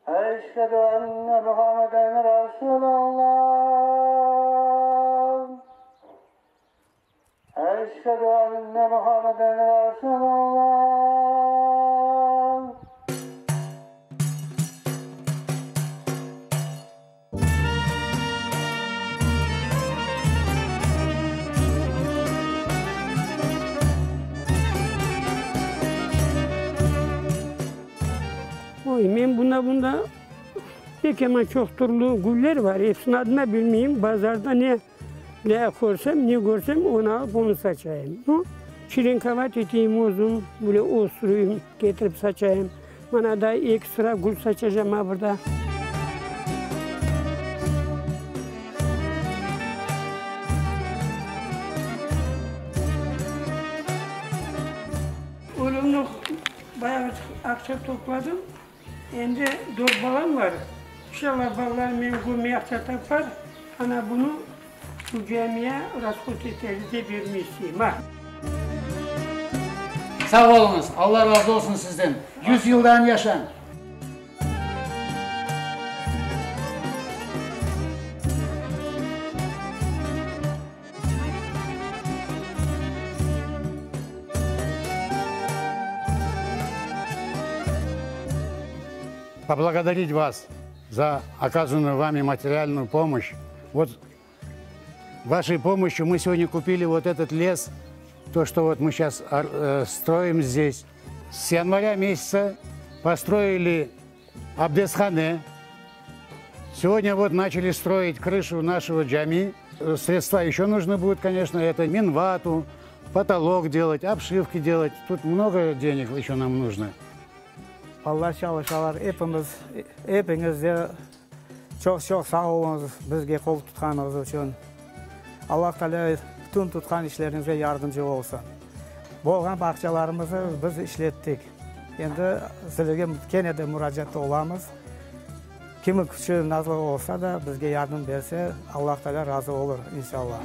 Eşhedü enne Muhammeden Resulallah. Eşhedü enne Muhammeden Resulallah. Oy, men bunda, bunda pek yaman çoq türlü güller var, episiniñ adını bilmeyim, bazarda ne ne körsem, ne körsem, onı alıp onı saçayım. Nu, çerenkovat eteyim özüm, böyle östüreyim, ketirip saçayım. Mana daa eki sıra gül saçacam a burda. Ölümni bayağı aqça topladım. Endi dört balam bar. İnşallah balalarım meni körmey aqça tapar. Ana bunı bu camiye rasxod eteriz dep bermey isteyim. A. Sağ oluñız, Alla razı olsun sizden, yuz yıldan yaşañ! Поблагодарить вас за оказанную вами материальную помощь. Вот вашей помощью мы сегодня купили вот этот лес, то, что вот мы щас, э, строим здесь. С января месяца построили абдесхане. Сегодня вот начали строить крышу нашего джами. Средства еще нужны будут, конечно, это минвату, потолок делать, обшивки делать. Тут много денег еще нам нужно. Balalar çalışalar, epimiz, epiñiz de çoq-çoq sağ oluñız bizge qol tutqanıñız içün. Allah Taalâ bütün tutqan işleriñizge yardımcı olsun. Bolğan aqçalarımıznı biz işlettik. Endi sizlerge kene de muracaatta olamız. Kimin küçü nasıl olsa da, bizge yardım berse, Allah Taalâ razı olur, inşallah.